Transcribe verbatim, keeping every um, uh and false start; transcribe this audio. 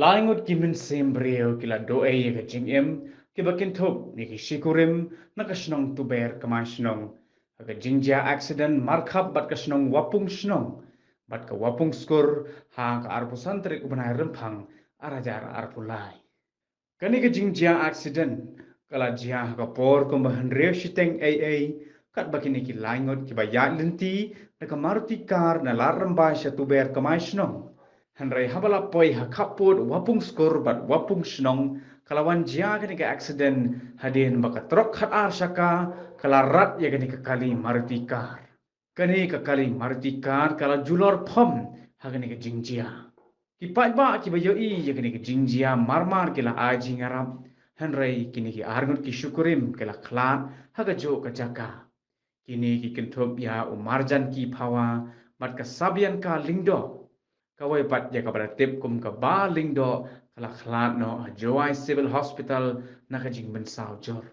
Ai ngut ki mynsiem briew ki la duh ei ïa ka jingim kiba kynthup ïa ki shikurim na ka shnong Tuber Kmai Shnong ha ka jingjia accident markhap bad ka shnong Wapung Shnong bad ka Wapung Skur ha ka arphew san tarik u bnai Rymphang ar hajar arphew lai. Kane ka jingjia accident ka la jia ha ka por kumba hynriew shiteng ei ei katba kine ki lai ngut kiba ïaid lynti na ka Maruti car na Lad Rymbai sha Tuber Kmai Shnong. Hynrei haba la poi ha khappud Wapung Skur bad Wapung Shnong ka la wan jia kane ka accident hadien ba ka trok khatar shaka ka la rat ïa kane ka kali Maruti car. Kane ka kali Maruti car ka la julor phom ha kane ka jingjia. Ki paidbah kiba ïohi ïa kane ka jingjia marmar ki la ai jingïarap, hynrei kine ki arngut ki shikurim ki la khlad ha kajuh ka jaka. Kine ki kynthup ïa u Marjan Ki Phawa bad ka Sabian Ka Lyngdoh. Kawei pat ïa kaba la tip kum ka Ba Lyngdoh ka la khlad noh ha Jowai Civil Hospital na ka jingmynsaw jur.